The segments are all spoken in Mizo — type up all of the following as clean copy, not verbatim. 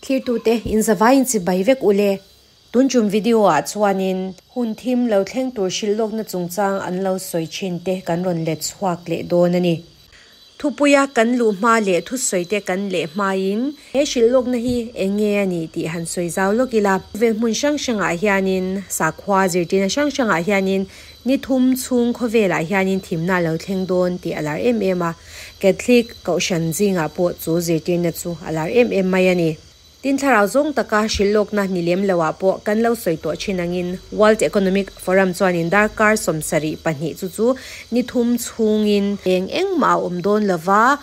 Thlirtute in zavaiin chibai vek ule. Tun tum video ah chuanin hun thim lo thleng tur hrilh lawkna chungchang an lo sawi thin te kan rawn let chhuak leh dawn a ni. Thupuia kan luh hma leh thusawi te kan leh hmain he hrilh lawkna hi eng nge a nih tih han sawi zau lawk ila. Khawvel hmun hrang hrangah hianin sakhua zirtirna hrang hrangah hianin ni thum chhung khawvelah hianin thimna a lo thleng dawn tih a lar em em a. Catholic Kohhran zingah pawh chu zirtirna chu a lar em em mai a ni. Tin, thlarau zawng taka hrilh lawkna ni lem loah pawh kan lo sawi tawh thin angin World Economic Forum chuanin darkar 72 chu chu ni thum chhungin eng engmah a awm dawn lova,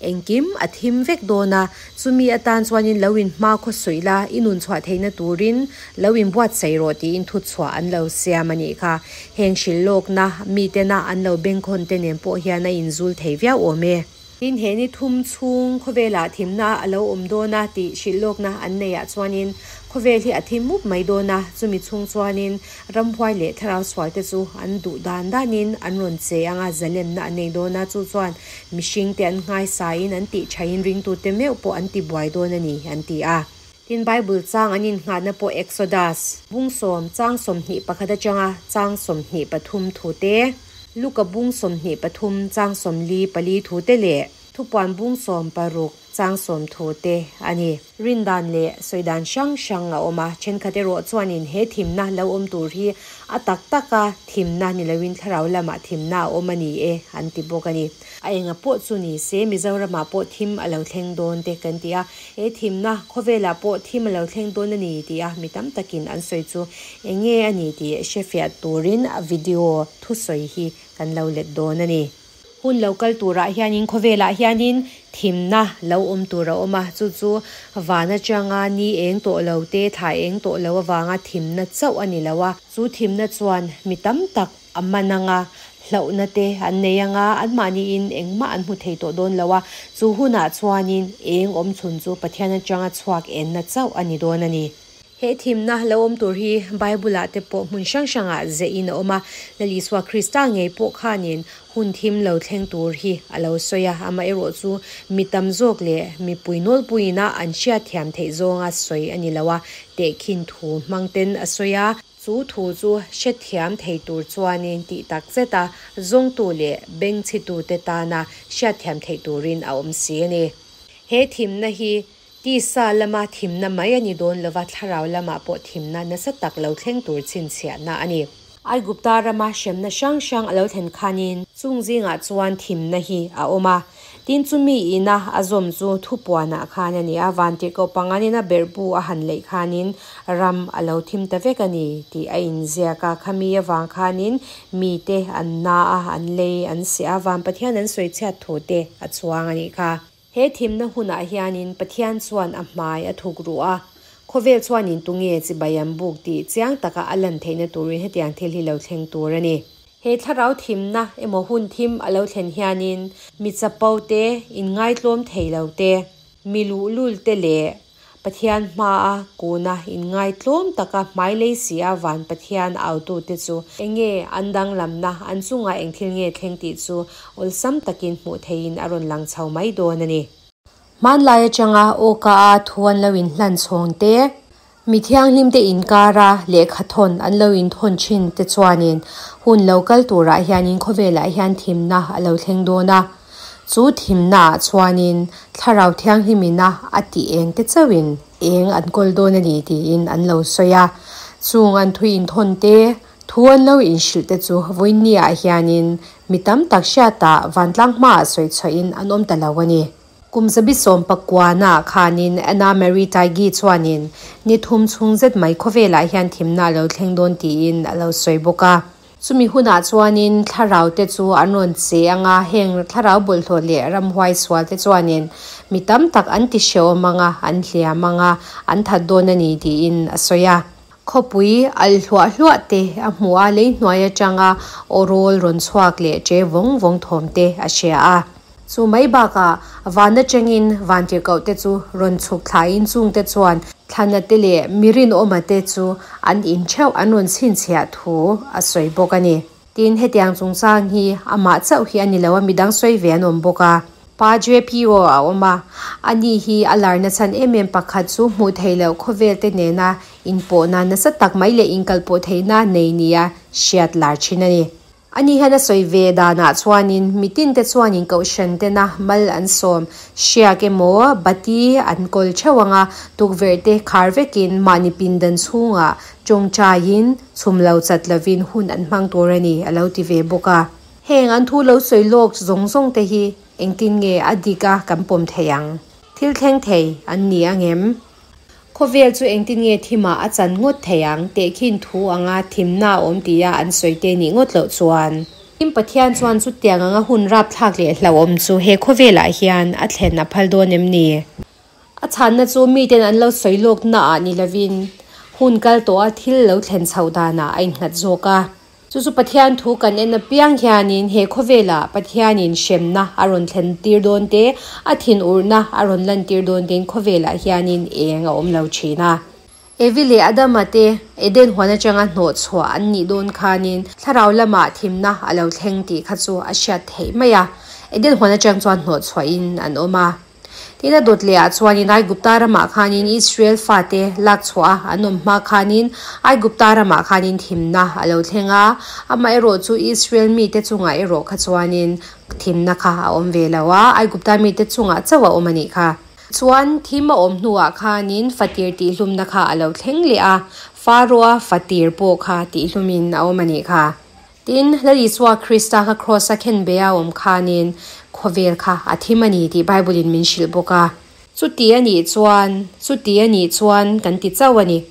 engkim a thim vek dawn a, chumi atan chuanin lo in hma khaw suih la, i nun chhuah theihna turin lo inbuatsaih rawh tiin thuchhuah an lo siam a nih kha. Heng hrilh lawkna mitena an lo bengkhawn te nen pawh hian a inzul thei viau awm e. Tin, he ni thum chhung khawvelah thimna a lo awm dawn a tih hrilh lawkna an neihah chuanin khawvel hi a thim mup mai dawn a, chumi chhung chuanin ramhuai leh thlarau sualte chu an duh dan danin an rawn che ang a, zalenna an nei dawn a, chu chuan mihringte an nghaisaiin an tih thain ringtute meuh pawh an tibuai dawn a ni, an ti a. Tin, Bible chang an innghahna pawh Exodus bung sawm chang 21 atanga chang 23 thu te, Luka bung 23 chang 44 thu te leh Thupuan bung 16 chang 10 thu te a ni. Rindan leh sawidan hrang hrang a awm a, thenkhat erawh chuanin he thimna lo awm tur hi a tak taka thimna ni loin thlarau lamah thimna a awm a ni e an ti bawk a ni. A enga pawh chu ni se Mizoramah pawh thim a lo thleng dawn te kan ti a, He thimna khawvelah pawh thim a lo thleng dawn a ni tia mi tam takin an sawi chu eng nge a ni tih hrefiah turin video thusawi hi kan lo let dawn a ni. Hun lo kal turah hianin khawvelah hianin thimna lo awm tur a awm a, chu chu van atanga ni eng tawh lo te, thla eng tawh lo avanga thimna chauh a ni lo a, chu thimna chuan mi tam tak A man anga hlauhna te an nei anga anmahniin engmah an hmu thei tawh dawn lo a, chu hunah chuanin eng awm chhun chu Pathian atanga chhuak enna chauh a ni dawn a ni. He thimna lo awm tur hi Bible-ah te pawh hmun hrang hrangah zehin a awm a, Lal Isua Krista ngei pawh khanin hun thim lo thleng tur hi a lo sawi a, amaherawh chu mi tam zawk leh mipui nawlpuiina an hriatthiam theih zawnga sawi a ni lo a, tehkhin thu hmangten a sawi a. Chu thu chu hrethiam thei tur chuanin tih tak zet a, zawngtu leh bengchhitute tana hriatthiam theih turin a awm si a ni. He thimna hi tisa lama thimna mai a ni dawn lova thlarau lamah pawh thimna nasa tak lo thleng tur chhinchhiahna a ni. Aigupta rama hremna hrang hrang a lo thlen khanin chung zingah chuan thimna hi a awm a. Tin, chumi ina a zawm chu thupuanah khan a ni a, vantirhkoh panganin a berhbu a han leih khanin ram a lo thim ta vek a ni tih a inziak a. Khami avang khanin mite an na a, an lei an seh a, van Pathian an sawi chhiat thu te a chuang a nih kha. He thimna hunah hianin Pathian chuan a hmai a thuk ruh a, khawvel chuanin tunge chibai an buk tih chiang taka a lan theihna turin hetiang thil hi lo thleng tur a ni. He thlarau thimna emaw hun thim a lo thlen hianin mi chapo te, inngaitlawm thei lo te, mi luhlul te leh Pathian hmaa kuna inngaitlawm taka hmailei si a van Pathian autute chu enge an danglamna, an chungah eng thil nge thleng tih chu awlsam takin hmuh theihin a rawn lang chho mai dawn a ni. Hmanlai atanga awka a thu an lo inhlan chhawng te, Mi thianghlimte inkara lehkha thawn an lo inthawn thin te chuanin hun lo kal turah hianin khawvelah hian thimna a lo thleng dawn a. Chu thimnaah chuanin thlarau thianghlimina a tih eng te chauhin eng an kawl dawn a ni tiin an lo sawi a. Chung an thu inthawn te, thu an lo inhrilh te chu vawiinniah hianin mi tam tak hriatah vantlang hmaah sawi chhuahin an awm ta lo a ni. Kum zabi sawmpakuana khanin Anna Marie Taigi chuanin ni thum chhung zet mai khawvelah hian thimna a lo thleng dawn tiin a lo sawi bawk a. Chumi hunah chuanin thlarau te chu an rawn che ang a, heng thlarau bawlhhlawh leh ramhuai sual te chuanin mi tam tak an ti hrehawm ang a, an hliam ang a, an that dawn a ni tiin a sawi a. Khawpui alh hluah hluah te a hmu a, lei hnuai atanga aw rawl rawn chhuak leh che vawng vawng thawm te a hria a. Chu mai bakah van atangin vantirhkoh te chu rawn chhuk thlaiin chungte chuan thlana te leh mi rinawma te chu an in theuh an rawn chhinchhiah thu a sawi bawk a ni. Tin, hetiang chungchang hi amah chauh hi a ni lo a, midang sawi ve an awm bawk a. Padre Pio a awm a, ani hi a larna chhan em em pakhat chu hmuh theih loh khawvel te nena inpawhna nasa tak mai leh inkalpawh theihna nei nia hriat lar thin a ni. Ani hian a sawi ve danah chuanin mitin te chuanin kohhran tena mal an sawm hriak emaw bati an kawl theuh ang a, tukverh te khar vekin mahni pindan chhungah tawngtaiin chhum lo chat lovin hun an hmang tur a ni a lo ti ve bawk a. Heng an thu lo sawi lawk zawng zawng te hi engtin nge a dik a kan pawm thei ang? Thil thleng thei an ni ang em? Khawvel chu engtin nge thimah a chan ngawt thei ang? Tehkhin thu anga thimna a awm tia an sawi te nih ngawt loh chuan. Tin, Pathian chuan chutiang anga hun rapthlak leh hlauhawm chu he khawvelah hian a thlen a phal dawn em ni? A chhanna chu miten an lo sawi lawkna ah ni lovin hun kal tawha thil lo thlen chhoh danah a innghat zawk a. Chu chu Pathian thu kan en apiang hianin he khawvelah Pathianin hremna a rawn thlen tir dawn te, a thinurna a rawn lan tir dawn tein khawvelah hianin eng a awm lo thin a. Evi leh Adama te Eden huan atanga hnawh chhuah an nih dawn khanin thlarau lamah thimna a lo thleng tih kha chu a hriat theih mai a. Eden huan atang chuan hnawh chhuahin an awm a. Tin, a dawt lehah chuanin Aigupta ramah khanin Israel fate lak chhuah a an awm hma khanin Aigupta ramah khanin thimna a lo thleng a, amaherawh chu Israel mite chungah erawh kha chuanin thimna kha a awm ve lo a, Aigupta mite chungah chauh a awm a nih kha. Chuan thim a awm hnuah khanin fatir tihhlumna kha a lo thleng leh a, Faroa fatir pawh kha tihhlumin a awm a nih kha. Tin, Lal Isua Krista kha Kraws-a khenbe a awm khanin khawvel kha a thim a ni tih Bible-in min hrilh bawk a. Chuti a nih chuan, chuti a nih chuan kan ti chauh a ni.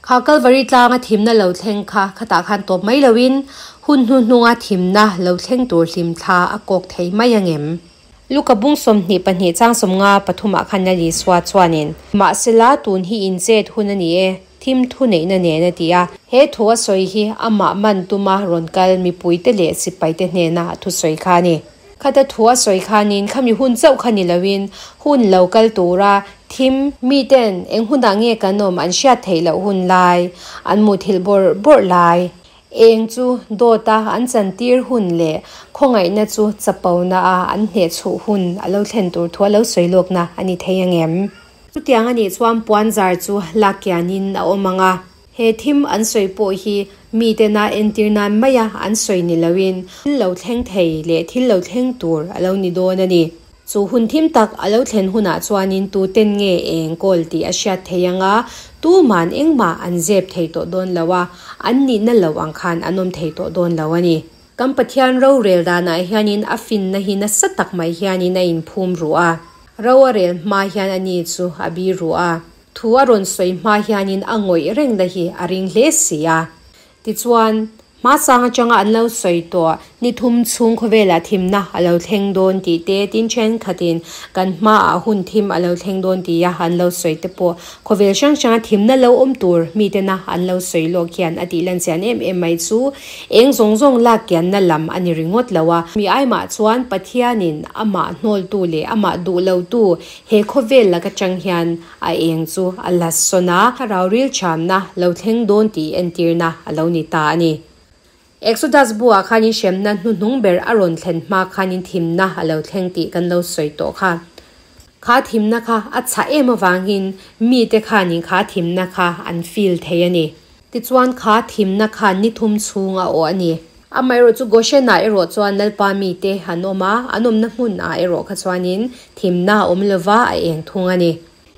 Kha Kalvari tlanga thimna lo thleng kha khatah khan tawp mai loin hun hnuhnunga thimna lo thleng tur hlimthla a kawk thei mai angem? Luka bung 22 chang 50 pathumah khan Lal Isua chuanin, Mahsela tun hi inchet hun a ni e. Thim thu neihna nen a ti a. He thu a sawi hi amah man tuma rawn kal mipuite leh sipaite hnena a thusawi kha a ni. Khata thu a sawi khanin khami hun chauh kha ni loin hun lo kal tura thim miten eng hunah nge kan awm an hriat theih loh hun lai, an muthilh bawrh bawrh lai, eng chu dawta an chantir hun leh khawngaihna chu chapona a an hnehchhuh hun a lo thlen tur thu a lo sawi lawkna a ni thei angem? Chutiang a nih chuan puanzar chu lak kianin a awm ang a, he thim an sawi pawh hi mitena entir nan maia an sawi ni loin thil lo thleng thei leh thil lo thleng tur a lo ni dawn a ni. Chu hun thim tak a lo thlen hunah chuanin tuten nge eng kawl tih a hriat thei ang a, tuman engmah an zep thei tawh dawn lo a, an nihna lo ang khan an awm thei tawh dawn lo a ni. Kan Pathian rorel danah hianin a finna hi nasa tak mai hianin a inphum ruh a. Ro a rel hma hian a ni chu a bi ruh a, thu a rawn sawi hma hianin a ngawih reng na hi a ring hle si a. Tichuan, hmasang atanga an lo sawi tawh ni thum chhung khawvelah thimna a lo thleng dawn tih te, tin thenkhatin kan hmaah hun thim a lo thleng dawn tia an lo sawi te pawh khawvel hrang hranga thimna lo awm tur mitena an lo sawi lawk hian a tih lan chian em em mai chu Eng zawng zawng lak kianna lam a ni ringawt lo a, mi aimah chuan Pathianin amah hnawltu leh amah duh lotu he khawvel lak atang hian a eng chu a la sawn a, thlarau rilthamna lo thleng dawn tih entirna a lo ni ta a ni. Exodus buah khanin hremna hnuhnung ber a rawn thlen hma khanin thimna a lo thleng tih kan lo sawi tawh kha. Kha thimna kha a chhah em avangin mite khanin kha thimna kha an feel thei a ni. Tichuan kha thimna khan ni thum chhung a awh a ni. Amaherawh chu Goshen-ah erawh chuan Lalpa mite an awm a, an awmna hmunah erawh kha chuanin thimna a awm lova a eng thung a ni.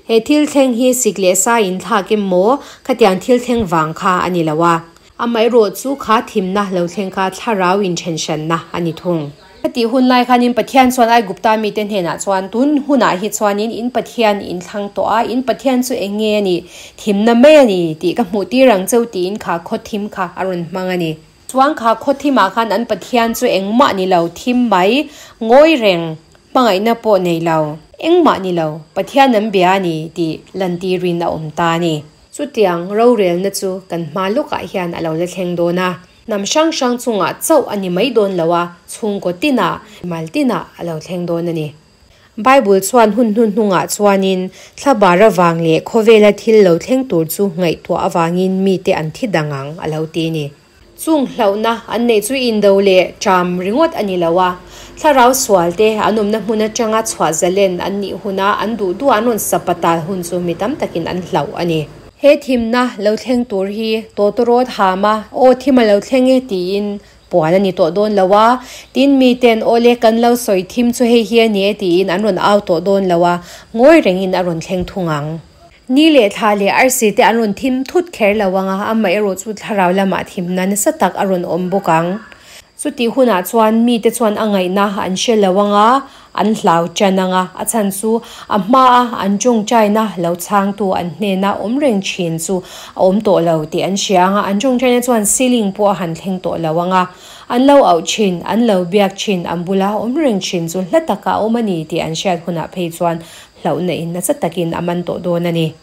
He thil thleng hi sik leh sa inthlak emaw khatiang thil thleng vang kha a ni lo a. Amaherawh chu kha thimna lo thleng kha thlarau inthenhranna a ni thung. Khatih hun lai khanin Pathian chuan Aigupta mite hnenah chuan, Tun hunah hi chuanin in Pathian in thlang tawh a, in Pathian chu eng nge a nih? Thimna mai a ni tih ka hmuh tir ang cheu tiin kha khaw thim kha a rawn hmang a ni. Chuan kha khaw thimah khan an Pathian chu engmah ni lo, thim mai, ngawi reng, hmangaihna pawh nei lo, engmah ni lo, Pathian an bia a ni tih lantirin a awm ta a ni. Chutiang rorelna chu kan hma lawkah hian a lo la thleng dawn a. Hnam hrang hrang chungah chauh a ni mai dawn lo a, chhungkaw tinah, mal tinah a lo thleng dawn a ni. Bible chuan hun hnuhnungah chuanin thlabar avang leh khawvela thil lo thleng tur chu ngaihtuah avangin mite an thi dang ang a lo ti a ni. Chung hlauhna an neih chu indo leh ṭam ringawt a ni lo a, Thlarau sual te an awmna hmun atanga chhuah zalen an nih huna an duh duh a an rawn sapatal hun chu mi tam takin an hlauh a ni. He thimna lo thleng tur hi tawtawrawt hama aw thim a lo thleng e tiin puan a ni tawh dawn lo a, tin miten aw le kan lo sawi thim chu hei hi a ni e tiin an rawn au tawh dawn lo a, ngawi rengin a rawn thleng thung ang. Ni leh thla leh arsi te an rawn thim thut kher lo ang a, amaherawh chu thlarau lamah thimna nasa tak a rawn awm bawk ang. Chutih hunah chuan mite chuan a ngaihna an hre lo ang a, an hlau ṭan ang a, a chhan chu a hmaa an ṭawngṭaina lo chhangtu an hnena awm reng ṭhin chu a awm tawh lo tih an hria ang a, an ṭawngṭaina chuan ceiling pawh a han thleng tawh lo ang a, an lo auh ṭhin, an lo biak ṭhin, an bula awm reng ṭhin chu hla taka a awm a ni tih an hriat hunah phei chuan hlauhna in nasa takin a man tawh dawn a ni.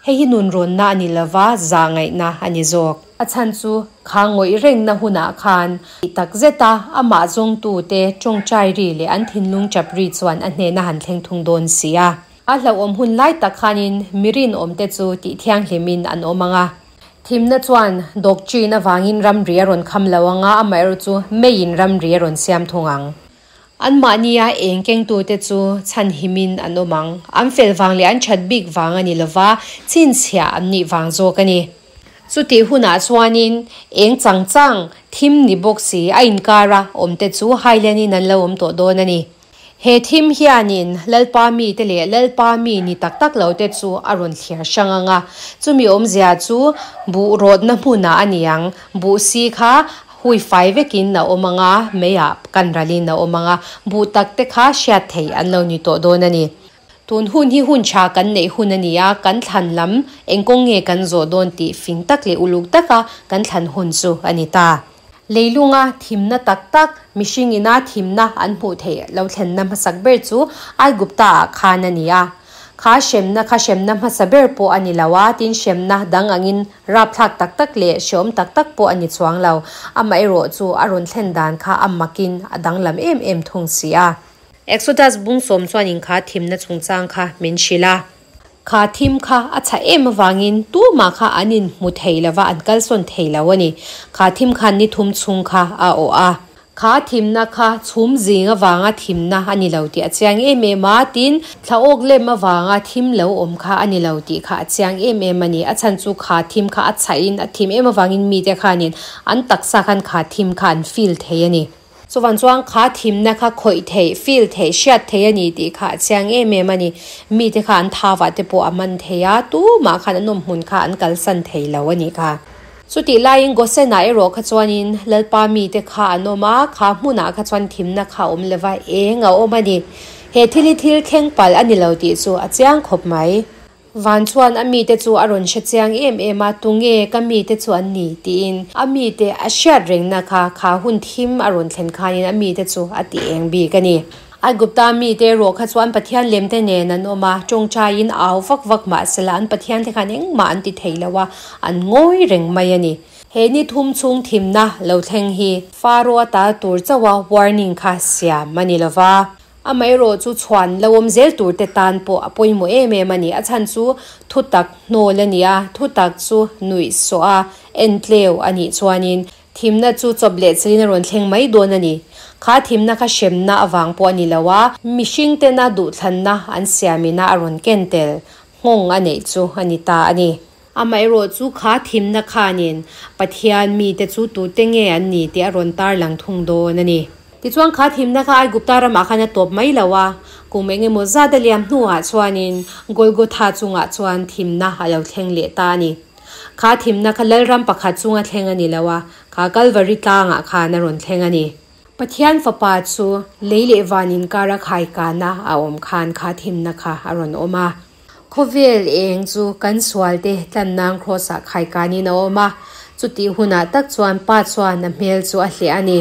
Hei hi nunrawnna a ni lova, zahngaihna a ni zawk. A chhan chu kha ngawih rengna hunah khan tih tak zeta amah zawngtute tawngtai ri leh an thinlung chap ri chuan a hnena han thleng thung dawn si a. A hlauhawm hun lai tak khanin mi rinawmte chu tih thianghlimin an awm ang a. Thimna chuan doctrine avangin ramri a rawn kham lo ang a, amaherawhchu meiin ramri a rawn siam thung ang. Anmahnia eng kengtute chu chhanhimin an awm ang. An fel vang leh an that bik vang a ni lova, chhinchhiah an nih vang zawk a ni. Chutih hunah chuanin eng chang chang thim ni bawk si a inkara awmte chu hailenin an lo awm tawh dawn a ni. He thim hianin Lalpa mite leh Lalpa mi ni tak tak lote chu a rawn thliar hrang ang a. Chumi awmzia chu buh rawtna hmunah a ni ang. Buh si kha Hui fai vekin a awm ang a, meiah kan ralin a awm ang a, buh tak te kha hriat theih an lo ni tawh dawn a ni. Tun hun hi hun tha kan neih hun a ni a, kan thlan lam eng kawng nge kan zawh dawn tih fing tak leh uluk taka kan thlan hun chu a ni ta. Leilunga thimna tak tak, mihring ina thimna an hmuh theih lo thlenna hmasak ber chu Aigupta-ah khan a ni a. Kha hremna kha hremna hmasa ber pawh a ni lo a, tin hremna dang angin rapthlak tak tak leh hreawm tak tak pawh a ni chuang lo. Amaherawh chu a rawn thlen dan kha a makin a danglam em em thung si a. Exodus bung sawm chuanin kha thimna chungchang kha min hrilh a. Kha thim kha a chhah em avangin tumah kha an inhmu thei lova an kalsawn thei lo a ni. Kha thim khan ni thum chhung kha a awh a. Kha thimna kha chhum zing avanga thimna a ni lo tih a chiang em em a, tin, thla awk lem avanga thim lo awm kha a ni lo tih kha a chiang em em a ni. A chhan chu kha thim kha a chhahin a thim em avangin mite khanin an taksa khan kha thim kha an feel thei a ni. Chuvan chuan kha thimna kha khawih theih, feel theih, hriat theih a ni tih kha a chiang em em a ni. Mite kha an thauah te pawh a man thei a, tumah khan an awm hmun kha an kalsan thei lo a nih kha. Chutih laiin Gosen-ah erawh kha chuanin Lalpa mite kha an awm a, kha hmunah kha chuan thimna kha a awm lova eng a awm a ni. He thil hi thil thleng palh a ni lo tih chu a chiang khawp mai. Van chuan a mite chu a rawn hre chiang em em a, tunge ka mite chu an ni tiin a mite a hriat rengna kha kha hun thim a rawn thlen khanin a mite chu a ti eng bik a ni. Aigupta mite erawh kha chuan Pathian lemte nen an awm a, tawngtaiin au vak vak mah sela an Pathiante khan engmah an ti thei lo a, an ngawi reng mai a ni. He ni thum chhung thimna lo thleng hi Faro-a tal tur chauha warning kha siam a ni lo va. Amaherawh chu chhuan lo awm zel turte tan pawh a pawimawh em em a ni. A chhan chu thutak hnawl a ni a, thutak chu nuih sawh a, entleu a nih chuanin Thimna chu chawp leh chelin a rawn thleng mai dawn a ni. Kha thimna kha hremna avang pawh a ni lo a, mihring tena duhthlanna an siamina a rawn ken tel nghawng a neih chu a ni ta a ni. Amaherawh chu kha thimna khanin Pathian mite chu tute nge an ni tih a rawn tarlang thung dawn a ni. Tichuan kha thimna kha Aigupta ramah khan a tawp mai lo a, kum eng emaw zat a liam hnuah chuanin Golgotha chungah chuan thimna a lo thleng leh ta a ni. Kha thimna kha Lalram pakhat chunga thleng a ni lo a, kha Kalvari tlangah khan a rawn thleng a ni. Pathian Fapa chu lei leh van inkara khaikana a awm khan kha thimna kha a rawn awm a. Khawvel eng chu kan sualte tlanna Kraws-ah khaikanin a awm a, chutih hunah tak chuan Pa chuan a hmel chu a hleh a ni.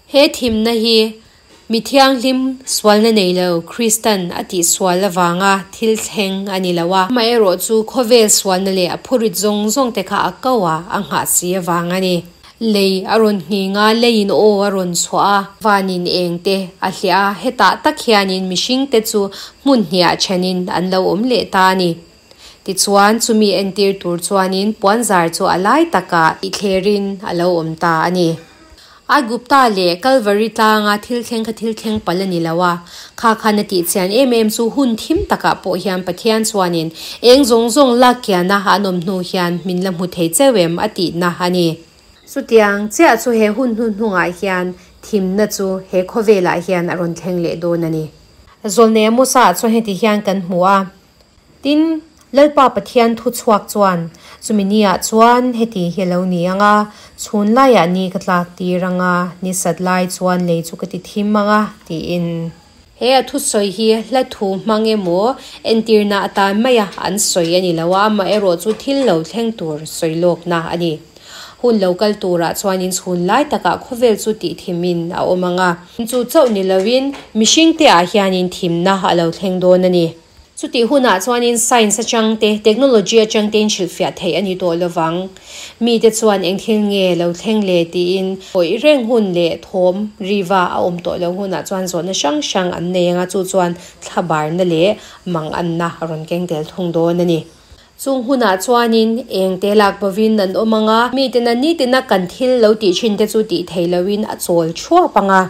He thimna hi mi thianghlim sualna nei lo Kristan a tihsual avanga thil thleng a ni lo a, amaherawh chu khawvel sualna leh a phurit zawng zawng te kha a ko a, a nghah si avang a ni. Lei a rawn nghing a, leiin aw a rawn chhuah a, vanin eng te a hliah a, hetah tak hianin mihring te chu hmun hniah thenin an lo awm leh ta a ni. Tichuan, chumi entir tur chuanin puanzar chu a lai takah ihthlerin a lo awm ta a ni. Aigupta leh Kalvari tlanga thil thleng kha thil thleng palh a ni lo a, kha khan a tih chian em em chu hun thim takah pawh hian Pathian chuanin eng zawng zawng lak kiana an awm hnu hian min la hmu thei cheu em a tihna a ni. Chutiang chiah chu he hun hnuhnungah hian thimna chu he khawvelah hian a rawn thleng leh dawn a ni. Zawlnei Amosa chuan heti hian kan hmu a. Tin, Lalpa Pathian thu chhuak chuan, Chumi niah chuan heti hi a lo ni ang a, chhun laiah ni ka tlak tir ang a, ni sat lai chuan lei chu ka ti thim ang a, tiin. He a thusawi hi hla thu hmang emaw entirna atan maia an sawi a ni lo a, amaherawh chu thil lo thleng tur sawi lawkna a ni. Hun lo kal turah chuanin chhun lai takah khawvel chu tih thimin a awm ang a. Chu chauh ni loin mihringte ah hianin thimna a lo thleng dawn a ni. Chutih hunah chuanin science atang te, technology atang tein hrilhfiah theih a ni tawh lovang. Mite chuan eng thil nge lo thleng le tiin awih reng hun leh thawm riva a awm tawh lo hunah chuan zawhna hrang hrang an nei anga chu chuan thlabarna leh manganna a rawn keng tel thung dawn a ni. Chung hunah chuanin eng te lak bovin an awm anga mitena nitina kan thil lo tih thin te chu tih theih lohin a chawl thuap anga.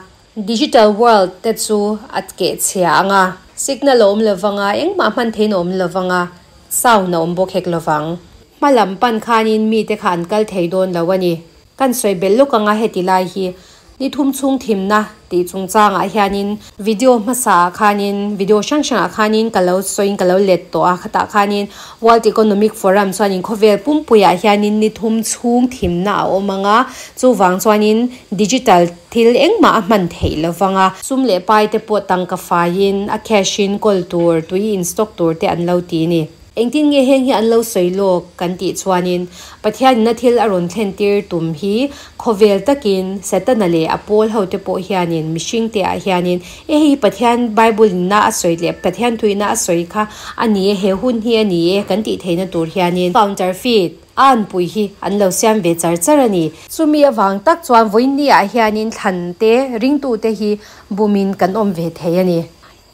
Digital world te chu a keh chhia ang a, signal a awm lo vang a, engmah hman theiin a awm lo vang a, sound a awm bawk hek lo vang. Hma lam pan khanin mite kha an kal thei dawn lo a ni. Kan sawi belh lawk ang a heti lai hi ni thum chhung thimna tih chungchangah hianin video hmasa ah khanin video hrang hrangah khanin ka lo sawiin ka lo let tawh a, khatah khanin World Economic Forum chuanin khawvel pumpuiah hianin ni thum chhung thimna a awm ang a, chuvang chuanin digital Thil engmah a hman theih lo vang a, sum leh pai te pawh tangka faiin a cash in kawl tur, tui in stock tur te an lo ti ni. Engtin nge heng hi an lo sawi lawk kan tih chuanin Pathianin a thil a rawn thlen tir tum hi khawvel takin Setana leh a pawl ho te pawh hianin mihring te ah hianin e hei hi Pathian Bible in na a sawi leh Pathian thuina a sawi kha a ni e he hun hi a ni e kan tih theihna tur hianin counterfeit A anpui hi an lo siam ve char char a ni. Chumi avang tak chuan vawiinni ah hianin thlan te, ringtute hi bumin kan awm ve thei a ni.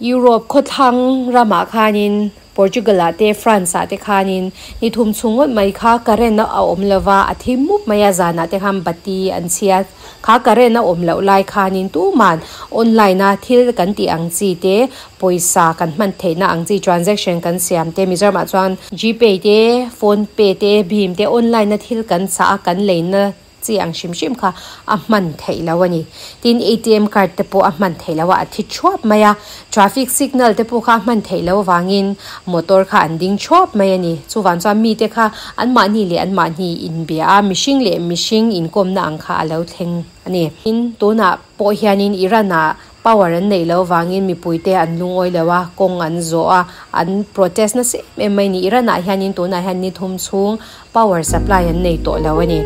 Europe khawthlang ramah khanin Portugal ah te, France ah te khanin ni thum chhung ngawt mai kha current a awm lo va, a thim mup mai a, zanah te khan bati an chhia. Kha current a awm loh lai khanin tuman online a thil kan tih ang chi te, pawisa kan hman theihna ang chi transaction kan siam te, Mizoramah chuan Gpay te, Phonepe te, Bhim te online a thil kan chah a kan leina chi ang hrim hrim kha a hman theih lo a ni. Tin ATM card te pawh a hman theih loh a, a thi thuap mai a, traffic signal te pawh kha a hman theih loh avangin motor kha an ding thuap mai a ni. Chuvang chuan mite kha anmahni leh anmahni inbia a, mihring leh mihring inkawmna ang kha a lo thleng a ni. Tin tunah pawh hianin Iran-ah Power an neih loh vangin mipuite an lungawi lo a, kawng an zawh a, an protest nasa em em mai ni. Iran ah hianin tunah hian ni thum chhung power supply an nei tawh lo a ni.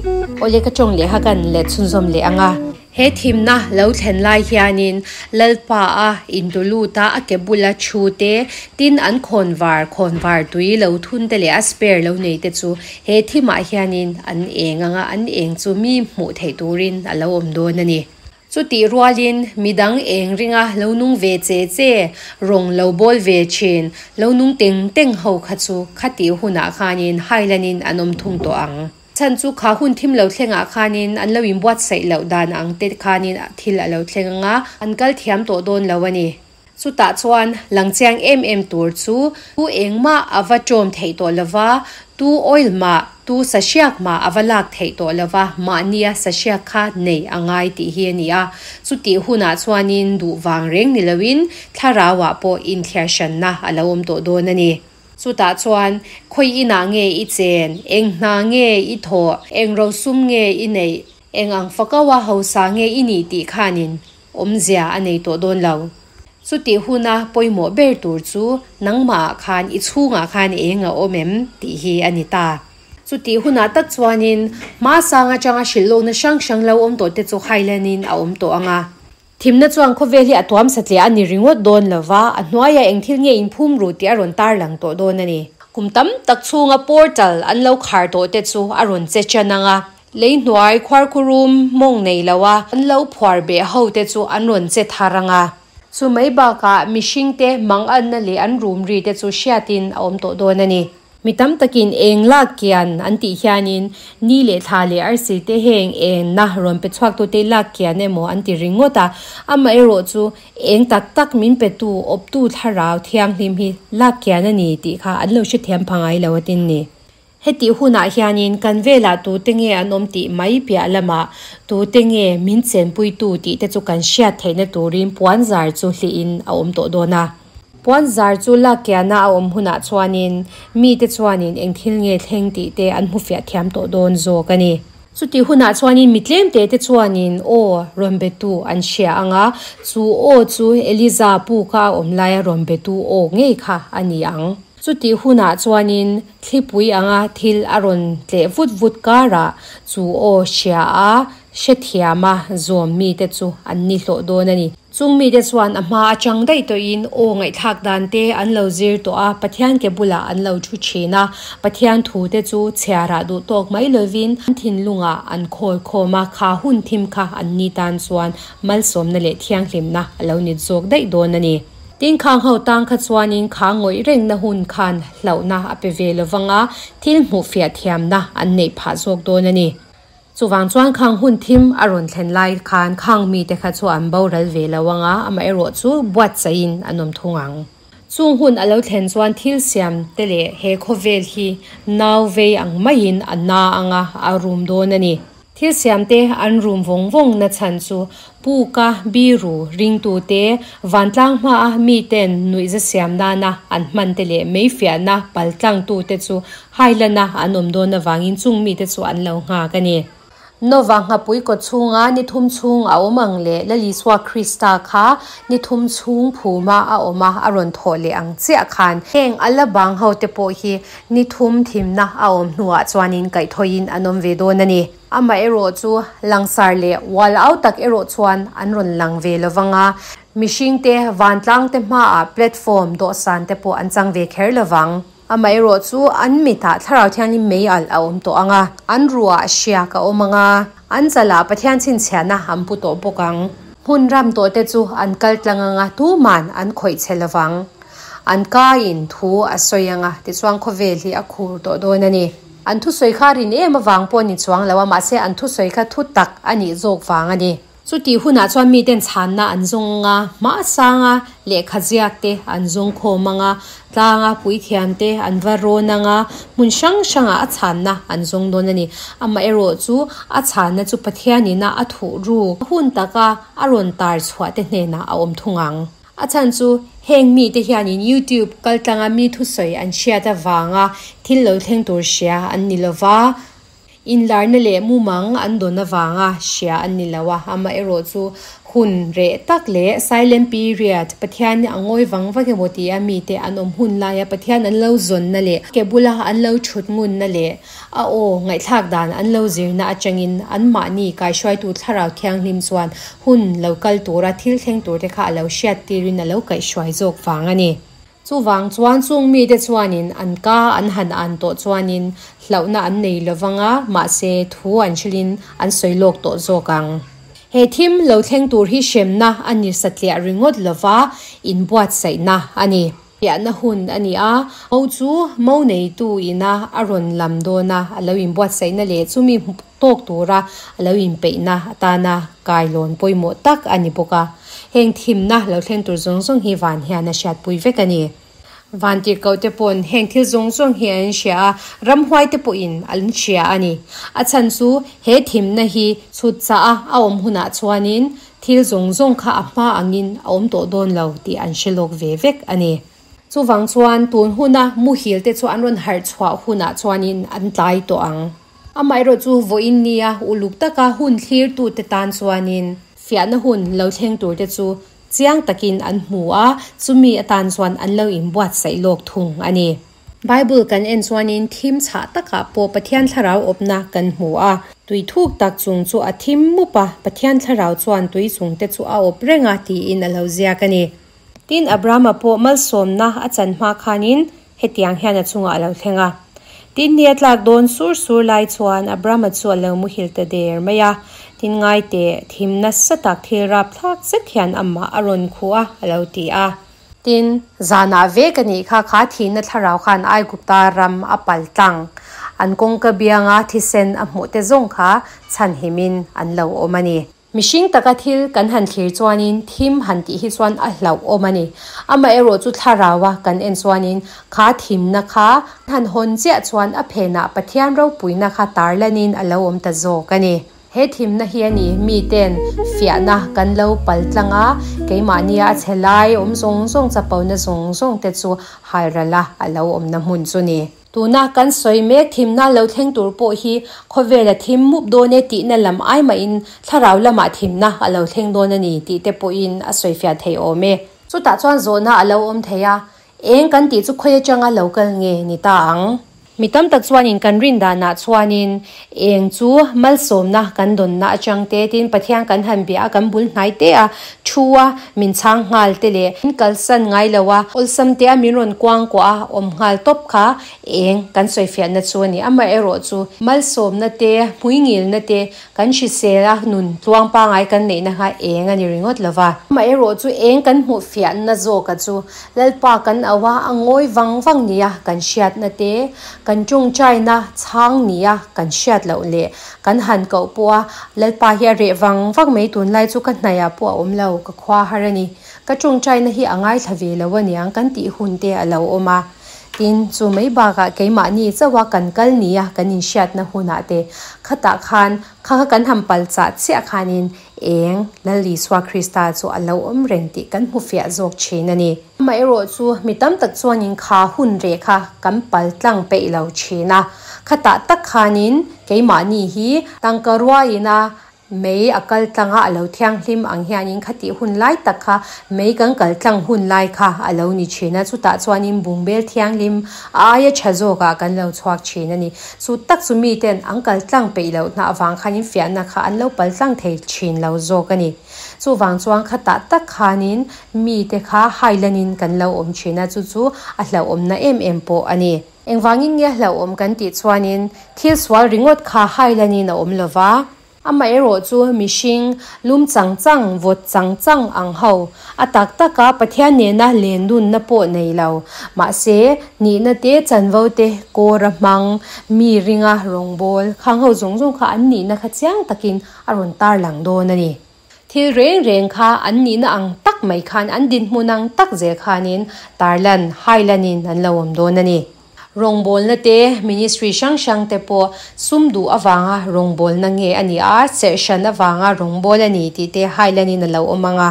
Awle ka tawng leh kha kan let chhunzawm leh ang a. He thimna lo thlen lai hianin Lalpa a intu lut a, a ke bula thu te, tin an khawnvar, khawnvar tui lo thun te leh a spare lo nei te chu he thimah hianin an eng ang a, an eng chu mi hmuh theih turin a lo awm dawn a ni. Chutih rualin midang eng ringa lo nung ve che che, rawng lo bawl ve thin, lo nung teng teng ho kha chu khatih hunah khanin hailanin an awm thung tawh ang. Chhan chu kha hun thim lo thlengah khanin an lo inbuatsaih loh dan ang te khanin thil a lo thleng ang a, an kal thiam tawh dawn lo a ni. Chutah chuan lang chiang em em tur chu tu engmah a va ṭawm theih tawh lova, tu oil mah, tu sahriak mah a va lak theih tawh lova, mahnia sahriak kha nei a ngai tih hi a ni a. Chutih hunah chuanin duh vang reng ni loin thlarauah pawh inthiar hranna a lo awm tawh dawn a ni. Chutah chuan khawi inah nge i chen, eng hna nge i thawh, eng rosum nge i neih, eng ang fakaua hausa nge i nih tih khanin Awmzia a nei tawh dawn lo. Chutih huna pawimawh ber tur chu nangmahah khan i chhungah khan eng a awm em tih hi a ni ta. Chutih hunah tak chuanin hma sang atanga hrilhlawkna hrang hrang lo awm tawh te chu hailanin a awm tawh ang a. Thimna chuan khawvel hi a tuam satliah a ni ringawt dawn lo va, a hnuaiah eng thil nge inphum ru tih a rawn tarlang tawh dawn a ni. Kum tam tak chhunga portal an lo khar tawh te chu a rawn che chan ang a. Lei hnuai khuarkhurum mawng nei lo a an lo phuar beh ho te chu an rawn che thar ang a. Chu mai bakah mihring te manganna leh an rum ri te chu hriatin a awm tawh dawn a ni. Mi tam takin eng lak kian an tih hianin ni leh thla leh arsi te heng engna rawn pe chhuak tute lak kian emaw an ti ringawt a, amaherawh chu eng tak tak min petu awptu thlarau thianghlim hi lak kian a ni tih kha an lo hrethiam pha ngai lo atin ni. Hetih hunah hianin kan velah tute nge an awm tih mai piah lamah tute nge min chenpuitu tih te chu kan hriat theihna turin puanzar chu hlihin a awm tawh dawn a. Puanzar chu lak kiana a awm hunah chuanin mite chuanin eng thil nge thleng tih te an hmu fiah thiam tawh dawn zawk a ni. Chutih hunah chuanin mi tlemte te chuanin aw rawn betu an hria ang a, chu aw chu Eliza pu kha a awm laia rawn betu aw ngei kha a ni ang. Chutih hunah chuanin thlipui anga thil a rawn tleh vut vut karah chu aw hria a, hrethiam a zawm mite chu an ni hlawh dawn a ni. Chung mite chuan a hma atang daih tawhin aw ngaihthlak dan te an lo zir tawh a, Pathian ke bulah an lo thu thin a, Pathian thu te chu chhiarah duh tawk mai lovin an thinlungah an khawl khawm a, kha hun thim kha an ni tan chuan malsawmna leh thianghlimna a lo nit zawk daih dawn a ni. Tin, khang ho tang kha chuanin kha ngawih rengna hun khan hlauhna a pe ve lovang a, thil hmuh fiah thiamna an neih phah zawk dawn a ni. Chuvang chuan khang hun thim a rawn thlen lai khan khang mite kha chu an boral ve lo ang a, amaherawh chu buatsaihin an awm thung ang. Chung hun a lo thlen chuan thil siam te leh he khawvel hi nau vei ang maiin a na ang a, a rum dawn a ni. Thil siam te an rum vawng vawng na chhan chu Puka biru ringtute vantlang hmaa miten nuihza siam nana an hman te leh meifiahna paltlangtute chu hailana an awm dawn avangin chung mite chu an lo nghak a ni. Nova nghapui kaw chhunga ni thum chhung a awm ang leh Lal Isua Krista kha ni thum chhung phuma a awm a, a rawn thawh leh ang chiah khan heng a la bang hote pawh hi ni thum thimna a awm hnuah chuanin kaihthawhin an awm ve dawn a ni. Amaherawh chu langsar leh ual au tak erawh chuan an rawn lang ve lo vang a, mihringte vantlangte hmaah platform dawhsan te pawh an chang ve kher lo vang. Amaherawh chu an mitah Thlarau Thianghlim mei alh a awm tawh ang a, an ruah hriak a awm ang a, an chalah Pathian chhinchhiahna an pu tawh bawk ang. Hmun ram tawh te chu an kal tlang ang a, tuman an khawih che lo vang. An kaiin thu a sawi ang a, tichuan khawvel hi a khur tawh dawn a ni. An thusawi kha rin em avang pawh ni chuang lo a, mahse an thusawi kha thu tak a nih zawk vang a ni. Chutih hunah chuan miten chhanna an zawng ang a, hma sanga lehkha ziak te an zawng khawm ang a, tlanga puithiam te an va rawn ang a, hmun hrang hrangah a chhanna an zawng dawn a ni. Amaherawh chu a chhanna chu Pathianina a thuh ruk hun taka a rawn tar chhuah te hnenah a awm thung ang. A chhan chu heng mite hianin YouTube kaltlanga mi thusawi an hriat avanga thil lo thleng tur hria an ni lo va, inlarna leh mumang an dawn avanga hria an ni lo a. Amaherawh chu hun reh tak leh silent period, Pathian a ngawi vang vak emaw tia mite an awm hun laia Pathian an lo zawnna leh ke bula an lo thut ngunna leh A aw, ngaihthlak dan an lo zirna atangin anmahni kaihruaitu Thlarau Thianghlim chuan hun lo kal tura thil thleng turte kha a lo hriat tirin a lo kaihhruai zawk vang a ni. Chuvang chuan chung mite chuanin an ka an han an tawh chuanin hlauhna an nei lo vang a, mahse thu an hrilhin an sawi lawk tawh zawk ang. He thim lo thleng tur hi hremna a ni satliah ringawt lova inbuatsaihna a ni. Piahna hun a ni a, mo chu mo neitu ina a rawn lam dawn a, a lo inbuatsaihna leh chumi hmu tawk tura a lo inpeihna atana kailawn pawimawh tak a ni bawk a. Heng thimna lo thleng tur zawng zawng hi van hian a hriatpui vek a ni. Van tirhkoh te pawn heng thil zawng zawng hi an hria a, ramhuai te pawhin an hria a ni. A chhan chu he thimna hi chhut chah a a awm hunah chuanin Thil zawng zawng kha a hma angin a awm tawh dawn lo tih an hre lawk ve vek a ni. Chuvang chuan tun huna muhil te chu an rawn harh chhuah hunah chuanin an tlai tawh ang. Amaherawh chu vawiin nia uluk taka hun thlirtute tan chuanin fiahna hun lo thleng turte chu chiang takin an hmu a, chumi atan chuan an lo inbuatsaih lawk thung a ni. Bible kan en chuanin thim chhah takah pawh Pathian thlarau awpna kan hmu a. Tui thuk tak chung chu a thim mup a, Pathian thlarau chuan tui chung te chu a awp reng a tiin a lo ziak a ni. Tin, Abrahama pawh malsawmna a chan hma khanin hetiang hian a chungah a lo thleng a. Tin, ni a tlak dawn sur sur lai chuan Abrahama chu a lo muhil ta der mai a. Tin, ngai teh, thim nasa tak thil rapthlak zet hian amah a rawn khuh a, a lo ti a. Tin, zanah vek a nih kha, kha thihna thlarau khan Aigupta ram a pal tlang. An kawngka bianga thisen a hmuh te zawng kha chhanhimin an lo awm a ni. Mihring taka thil kan han thlir chuanin thim han tih hi chuan a hlauhawm a ni. Amaherawh chu thlaraua kan en chuanin kha thimna kha han hawn chiah chuan a phenah Pathian ropuina kha tarlanin a lo awm ta zawk a ni. He thimna hi a ni miten fiahna kan lo pal tlang a, keimahnia a chhe lai awm zawng zawng chapona zawng zawng te chu halral a a lo awmna hmun chu ni. Tuna kan sawi mek thimna lo thleng tur pawh hi khawvel a thim mup dawn e tihna lam ai mahin thlarau lamah thimna a lo thleng dawn a ni tih te pawhin a sawifiah thei awm e. Chutah chuan zawhna a lo awm thei a, eng kan tih chu khawi atanga lo kal nge ni ta ang? Mi tam tak chuanin kan rin danah chuanin eng chu malsawmna kan dawnna atang te tin Pathian kan han bia a, kan bul hnai te a, thu a, min chhang nghal te leh min kalsan ngai lo a, awlsam te a min rawn kuang kuah a awm nghal tawp kha eng kan sawifiahna chu a ni. Amaherawh chu malsawmna te, hmuingilna te kan hrisel a, nun tluang pangai kan neihna kha eng a ni ringawt lo va. Amaherawh chu eng kan hmuh fiahna zawka chu Lalpa kan auh a, a ngawi vang vang nia kan hriatna te, kan tawngtaina chhang nia kan hriat loh leh kan han koh pawh a, Lalpa hi a reh vang vang mai tunlai chu ka hnaihah pawh a awm lo, ka khua har a ni. Ka tawngtaina hi a ngaithla ve lo aniang kan tih hun te a lo awm a. Tin, chu mai bakah keimahni chauha kan kal nia kan inhriatna hunah te khatah khan kha kha kan han pal chah chiah khanin eng Lal Isua Krista chu a lo awm reng tih kan hmu fiah zawk thin a ni. Amaherawh chu mi tam tak chuanin kha hun reh kha kan pal tlang peih lo thin a, khatah tak khanin keimahni hi tangka ruaiin a Mei a kal tlang a, a lo thianghlim ang hianin khatih hun lai tak kha mei kan kal tlang hun lai kha a lo ni thin a, chutah chuanin bungbel thianghlim a aia tha zawkah kan lo chhuak thin a ni. Chu tak chu miten an kal tlang peih loh hna avang khanin fiahna kha an lo pal tlang thei thin lo zawk a ni. Chuvang chuan khatah tak khanin mite kha hailanin kan lo awm thin a, chu chu a hlauhawmna em em pawh a ni. Engvangin nge hlauhawm kan tih chuanin thil sual ringawt kha hailanin a awm lova, amaherawh chu mihring lum chang chang, vawt chang chang ang ho, a tak taka Pathian nena lendunna pawh nei lo, mahse nihna te chanvo te kawra hmang, mi ringa rawngbâwl khang ho zawng zawng kha an nihna kha chiang takin a rawn tarlang dawn a ni. Thil reng reng kha an nihna ang tak mai khan, an dinhmun ang tak zel khanin tarlan, hailanin an lo awm dawn a ni. Rawngbawlna te, ministry hrang hrang te pawh sum duh avanga rawngbawlna nge a ni a, serhhran avanga rawngbâwl a ni tih te hailanin a lo awm ang a.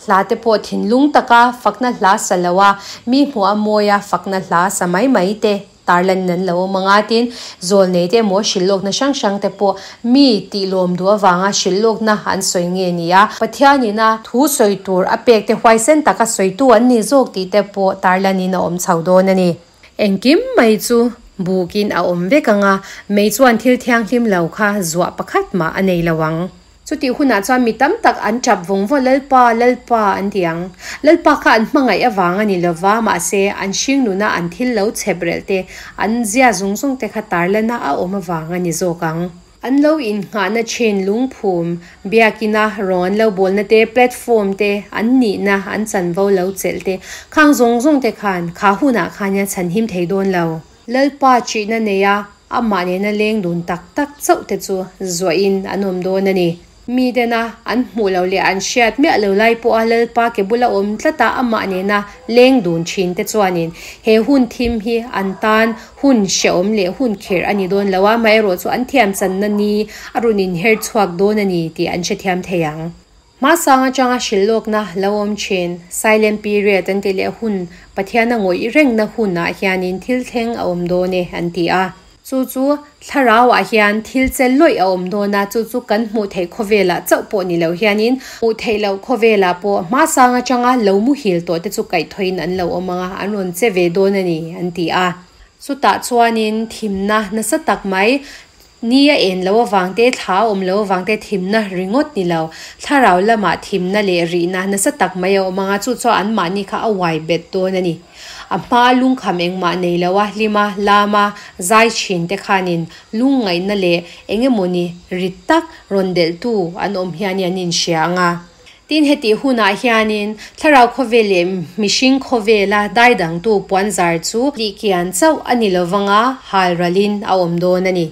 Hla te pawh thinlung taka fakna hla sa lo a, mi hmuh a mawi a fakna hla sa mai mai te Tarlan nan lo awm anga tin zawlnei te emaw hrilhlawkna hrang hrang te pawh mi tih lawm duh avanga hrilhlawkna an sawi nge ni a, Pathianin a thu sawi tur a pek te huaisen taka sawitu an ni zawk tih te pawh tarlanin a awm chho dawn a ni. Engkim mai chu bukin a awm vek anga mei chuan thil thianghlim lo kha zuah pakhat mah a nei lo ang. Chutih hunah chuan mi tam tak an tap vawng vawng, Lalpa, Lalpa an ti ang. Lalpa kha an hmangaih avang a ni lova, mahse an hringnuna an thil lo chhep relh te, an zia zawng zawng te kha tarlana a awm avang a ni zawk ang. An lo innghahna thin lungphum, biakina rawng an lo bawlna te, platform te, an nihna, an chanvo lo chelh te, khang zawng zawng te khan kha hunah khan hian chhanhim thei dawn lo. Lalpa ṭihna neia amah nena leng dun tak tak chauh te chu zuahin an awm dawn a ni. Mi dena an hmuh loh leh an hriat miah lo lai pawha Lalpa ke bula awm tlata amah nena leng dun ṭhin te chuanin he hun thim hi an tan hun hrehawm leh hun khirh a ni dawn lo a, amaherawh chu an thiamchanna ni a rawn inher chhuak dawn a ni tih an hrethiam thei ang. Hmasang atanga hrilhlawkna lo awm thin, silent period an tih leh hun, Pathian a ngawih rengna hunah hianin thil thleng a awm dawn e an ti a. Chu chu thlarauah hian thil che lawih a awm dawn a, chu chu kan hmuh theih khawvelah chauh pawh ni lo hianin hmuh theih loh khawvelah pawh hmasang atanga lo muhil tawh te chu kaihthawhin an lo awm ang a, an rawn che ve dawn a ni an ti a. Chutah chuanin thimna nasa tak mai Ni a en lo avang te, thla a awm lo avang te thimna ringawt ni lo. Thlarau lamah thimna leh rihna nasa tak mai a awm ang a, chu chuan anmahni kha a uai bet dawn a ni. A hma lungkham engmah nei lo a, hlima, lama, zai thin te khanin lungngaihna leh eng emawni rit tak rawn delhtu an awm hian an inhria ang a. Tin, hetih hunah hianin thlarau khawvel leh mihring khawvela daidangtu puanzar chu tihkian chauh a ni lovanga halralin a awm dawn a ni.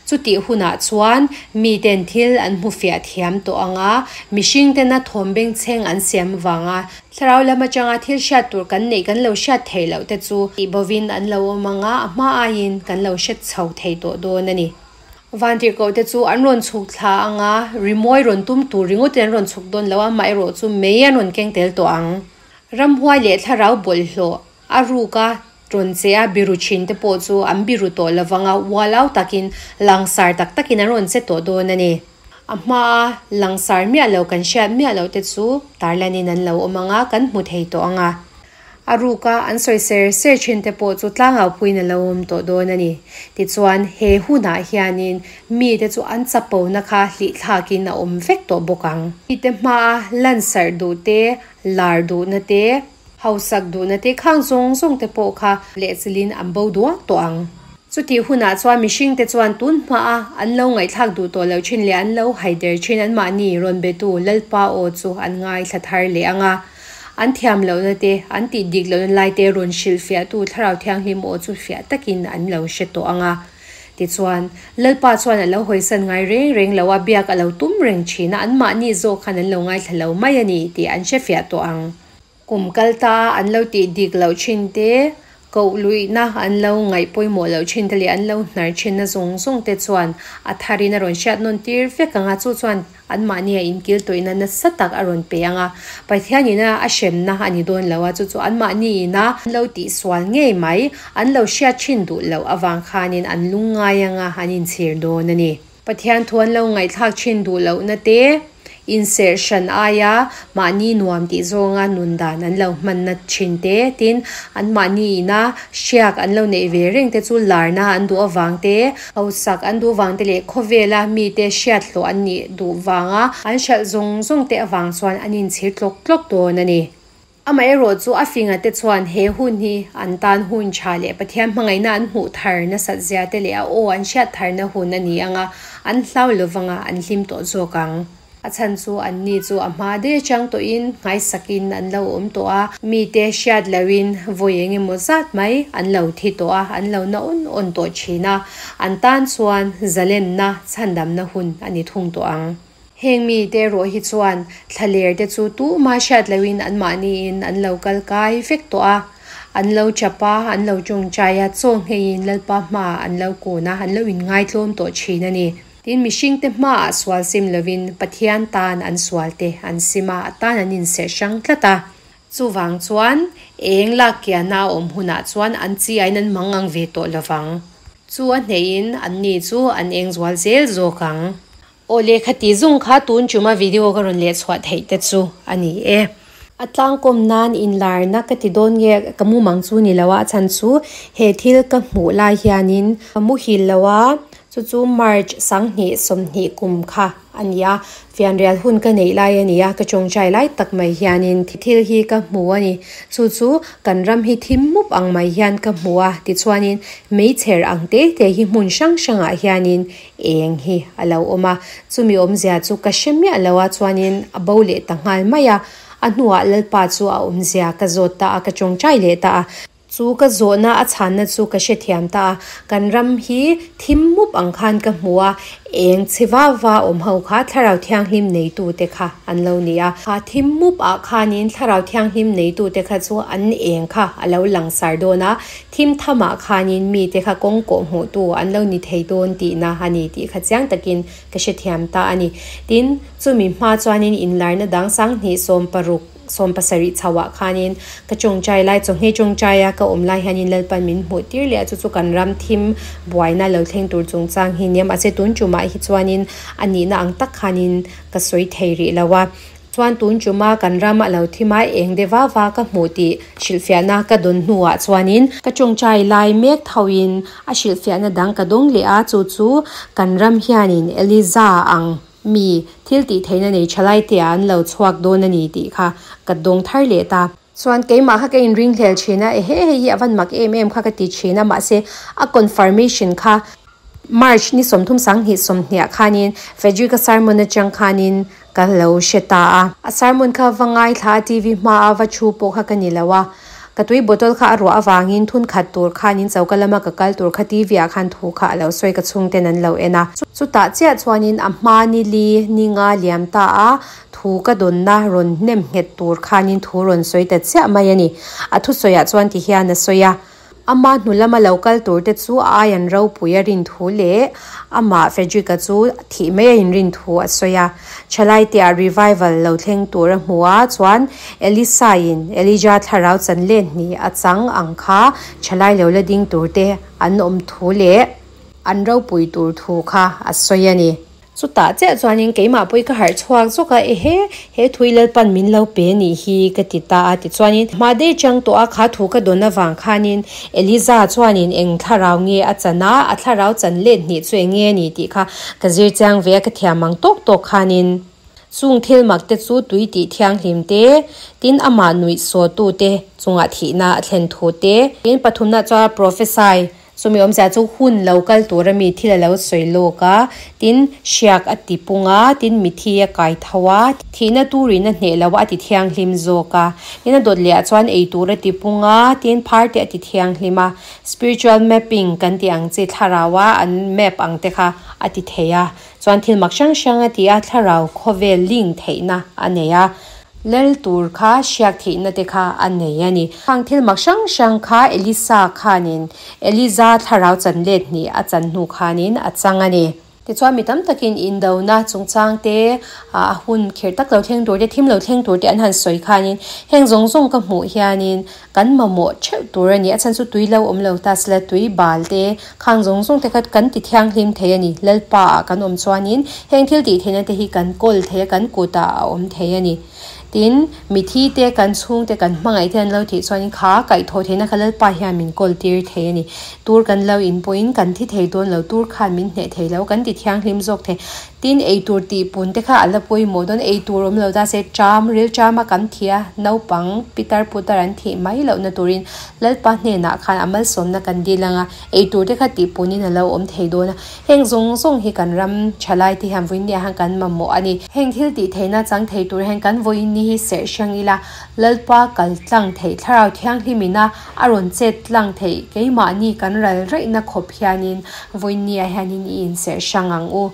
Chutih hunah chuan miten thil an hmu fiah thiam tawh ang a, mihringtena thawm bengchheng an siam avanga thlarau lam atanga thil hriat tur kan neih kan lo hriat theih loh te chu tihbovin an lo awm ang a, a hma aiin kan lo hre chho thei tawh dawn a ni. Vantirhkoh te chu an rawn chhuk thla ang a, rimawi rawn tum tur ringawtin an rawn chhuk dawn lo a, amaherawh chu mei an rawn keng tel tawh ang. Ramhuai leh thlarau bawlhhlawh a ruka rawn che a biru thin te pawh chu an biru tawh lo vang a, ualau takin langsar tak takin an rawn che tawh dawn a ni. A hmaa langsar miah lo kan hriat miah loh te chu tarlanin an lo awm ang a, kan hmu thei tawh ang a. A ruka an sawi ser ser thin te pawh chu tlangaupuiin a lo awm tawh dawn a ni. Tichuan, he hunah hianin mite chu an chapona kha hlihthlakin a awm vek tawh bawk ang. Mite hmaa lansarh duh te, lar duhna te, hausak duhna te khang zawng zawng te pawh kha lehchilhin an bo duak tawh ang. Chutih hunah chuan mihringte chuan tun hmaa an lo ngaihthlak duh tawh loh thin leh an lo haider thin anmahni rawn betu Lalpa aw chu an ngaithla thar leh ang a. An thiam lohna te, an tih dik lohna lai te rawn hrilhfiahtu Thlarau Thianghlim aw chu fiah takin an lo hre tawh ang a. Tichuan, Lalpa chuan a lo hawisan ngai reng reng lo a, biak a lo tum reng thin a, anmahni zawk khan an lo ngaithla lo mai a ni tih an hre fiah tawh ang. Kum kal ta a an lo tih dik loh thin te, Koh luihna an lo ngaih pawimawh loh thin te leh an lo hnar thinna zawng zawng te chuan a tharin a rawn hriat nawn tir vek ang a, chu chuan anmahnia inkil tawihna nasa tak a rawn pe ang a. Pathian ina a hremna a ni dawn lo a, chu chu anmahni ina an lo tihsual ngei mai, an lo hriat thin duh loh avang khanin an lungngai ang a, an inchhir dawn a ni. Pathian thu an lo ngaihthlak thin duh lohna te, inserh hran aia mahni nuam tih zawnga nun dan an lo hmanna thin te, tin, anmahni ina hriak an lo neih ve reng te chu larna an duh avang te, hausak an duh vang te leh khawvela mite hriat hlawh an nih duh vanga an hralh zawng zawng te avang chuan an inchhir tlawk tlawk dawn a ni. Amaherawh chu a finga te chuan he hun hi an tan hun tha leh Pathian hmangaihna an hmuh thar nasat zia te leh a aw an hriat tharna hun a ni ang a, an hlau lo vang a, an hlim tawh zawk ang. A chhan chu anni chu a hma daih atang tawhin nghaisakin an lo awm tawh a, mite hriat lohin vawi eng emaw zat mai an lo thi tawh a, an lo na awn awn tawh thin a, an tan chuan zalenna chhandamna hun a ni thung tawh ang. Heng mite erawh hi chuan thlaler te chu tumah hriat lohin anmahniin an lo kal kai vek tawh a, an lo chap a, an lo tawngtai a, chaw ngheiin Lalpa hmaah an lo kun a, an lo inngaitlawm tawh thin a ni. Tin, mihringte hmaah sual sim lovin Pathian tan an sualte an sim a, a tan an inserh hrang tlat a. Chuvang chuan eng lak kiana a awm hunah chuan an chi aiin an mang ang ve tawh lovang. Chu a hneihin anni chu an eng zual zel zawk ang. Aw lehkha tih zung kha tun chuma video ka rawn leh chhuah theih te chu a ni e. A tlangkawm nan inlarna ka ti dawn nge ka mumang chu ni lo a, a chhan chu he thil ka hmuh lai hianin ka muhil lo a, chu chu March 2020 kum kha a ni a, fianrial hun ka neih lai a ni a, ka tawngtai lai tak mai hianin thil hi ka hmu a ni, chu chu kan ram hi thim mup ang mai hian ka hmu a, tichuanin meichher ang te te hi hmun hrang hrangah hianin Eng hi a lo awm a, chumi awmzia chu ka hre miah lo a, chuanin a bo leh ta nghal mai a. A hnuah Lalpa chu a awmzia ka zawt ta a, ka tawngtai leh ta a. Chu ka zawhna a chhanna chu ka hrethiam ta a, kan ram hi thim mup ang khan ka hmu a, eng chhe va va awm ho kha Thlarau Thianghlim neitute kha an lo ni a. Kha thim mup ah khanin Thlarau Thianghlim neitute kha chu an eng kha a lo langsar dawn a, Thim thamah khanin mite kha kawng kawh hmuhtu an lo ni thei dawn tihna a ni tih kha chiang takin ka hrethiam ta a ni. Tin, chumi hma chuanin inlarna dang 2016, 17 chhoah khanin ka tawngtai lai, chawhmeh tawngtaia ka awm lai hianin Lalpan min hmuh tir leh a, chu chu kan ram thim buaina lo thleng tur chungchang hi nia. Mahse, tun tumah hi chuanin a nihna ang tak khanin ka sawi thei rih lo a. Chuan tun chuma kan ram a lo thim a, eng de va va ka hmuh tih hrilhfiahna ka dawn hnuah chuanin ka tawngtai lai mek thoin a hrilhfiahna dang ka dawng leh a, chu chu kan ram hianin Eliza ang mi thil tih theihna nei tha lai te ah an lo chhuak dawn a ni tih kha ka dawng thar leh ta. Chuan keimah kha ka inringhlel thin a, ehe hei hi a van mak em em kha ka ti thin a, mahse a confirmation kha. March ni 30 20 20 ah khanin Frederick-a sermon atang khanin ka lo hre ta a. A sermon kha va ngaithla a TV hma a va thu pawh kha ka ni lo a. Ka tui bottle kha a ruah avangin thun khat tur khanin choka lama ka kal tur kha TV ah khan thu kha a lo sawi ka chhungten an lo en a. Chutah chiah chuanin a hma ni li ni nga liam ta a thu ka dawnna rawn hnem nghet tur khanin thu rawn sawi ta chiah mai a ni. A thusawiah chuan ti hian a sawi a. Ama hnu lama lo kal tur te chu a ai an ropui a rin thu leh amah Frederick-a chu thih mai a inrin thu a sawi a. Thalaite ah revival lo thleng tur a hmu a, chuan Elisa-in Elijah thlarau chan let hnih a chang ang kha thalai lo la ding tur te an awm thu leh an ropui tur thu kha a sawi a ni. Chutah chiah chuanin keimah pawh ka harh chhuak zawk a, ehe, he thui Lalpan min lo pe nih hi ka ti ta a. Tichuanin hma daih chang tawh a kha thu ka dawn avang khanin Eliza chuanin eng thlarau nge a chan a, a thlarau chan let hnih chu eng nge a ni tih kha ka zir chiang ve a, ka thiam ang tawk tawk khanin chung thil mak te chu tui tih thianghlim te, tin amah nuih sawtu te chungah thihna a thlen thu te. Tin pathumna chuan prophesy Chumi awmzia chu hun lo kal tur ami thil a lo sawi lawk a, tin hriak a ti pung a, tin mithi a kai tho a, thihna turin a hneh lo a, a ti thianghlim zawk a. Tin a dawt leh ah chuan ei tur a ti pung a, tin phar te a ti thianghlim a, spiritual mapping kan tih ang chi thlarau a an map ang te kha a ti thei a, chuan thil mak hrang hrang a ti a, thlarau khawvel link theihna a nei a. Lal tur kha hriak theihna te kha a nei a ni. Khang thil mak hrang hrang kha Elisa khanin Eliza thlarau chan let hnih a chan hnu khanin a chang a ni. Tichuan mi tam takin indona chungchang te, a hun kher tak lo thleng tur te, thim lo thleng tur te an han sawi khanin heng zawng zawng ka hmuh hianin kan mamawh theuh tur a ni. A chhan chu tui lo awm lo ta sela tui bal te, khang zawng zawng te kha kan ti thianghlim thei a ni. Lalpa ah kan awm chuanin heng thil tih theihna te hi kan kawl thei a, kan kutah a awm thei a ni. Tin, mithi te, kan chhung te, kan hmangaih te an lo thih chuanin kha kaihthawh theihna kha Lalpa hian min kawl tir thei a ni. Tur kan lo in pawhin kan thi thei dawn lo, tur khan min hneh thei lo, kan ti thianghlim zawk thei. Tin, eitur tih pun te kha a la pawimawh dawn, eitur awm lo ta se ṭam, ril ṭama kan thi a, naupang pitar putar an thih mai lohna turin Lalpa hnenah khan a malsawmna kan dil ang a, eitur te kha tih punin a lo awm thei dawn a. Heng zawng zawng hi kan ram thalai te hian vawiin ni ah hian kan mamawh a ni. Heng thil tih theihna chang thei tur hian kan vawiin ni hi serh hrang ila, Lalpa kal tlang theih thlarau thianghlim ina a rawn chet tlang theih keimahni kan ral raihna khawp hianin vawiin ni ah hianin i inserh hrang ang u.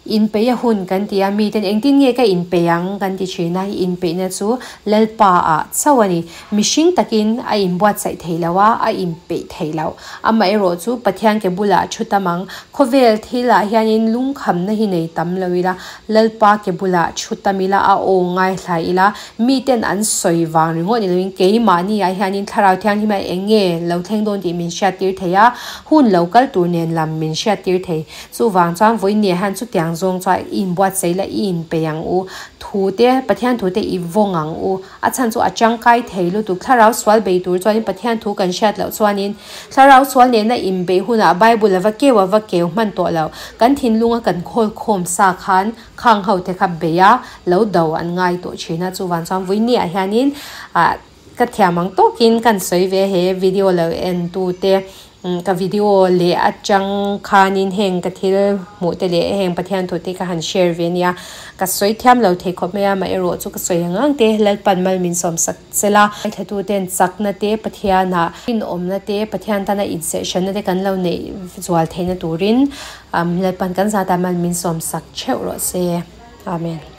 Inpeih a hun kan ti a, miten engtin nge ka inpeih ang kan ti thin a, i inpeihna chu Lalpa ah chauh a ni. Mihring takin a inbuatsaih thei lo a, a inpeih thei lo. Amaherawh chu Pathian ke bulah thu tam ang. Khawvel thil ah hianin lungkhamna hi nei tam lo ila, Lalpa ke bulah thu tam ila, a aw ngaithla ila, miten an sawi vang ringawt ni loin keimahni ah hianin Thlarau Thianghlim ah eng nge lo thleng dawn tih min hriattir thei a, hun lo kal tur nen lam min hriattir thei. Chuvang chuan vawiin hian chutiang zawng chuan i inbuatsaih la, i inpeih ang u. Thu te, Pathian thu te i vawng ang u. A chhan chu a tangkai thei lutuk. Thlarau sual bei tur chuanin Pathian thu kan hriat loh chuanin Thlarau sual nena inbeih hunah Bible a va keu a va keu hman tawh lo. Kan thinlunga kan khawl khawm sa khan khang ho te kha bei a, lo do an ngai tawh thin a. Chuvang chuan vawiin hianin ah Ka thiam ang tawkin kan sawi ve he video lo en tu te ka video leh atang khanin heng ka thil hmuh te leh heng Pathian thu te ka han share ve nia ka sawi thiam lo thei khawp mai a amaherawh chu ka sawi ang ang te Lalpan mal min sawm sak chel a ngaithla ten chakna te Pathianah rinawmna te Pathian tana inserhsanna te kan lo neih zual theihna turin Lalpan kan zata mal min sawm sak theuh rawh se Amen.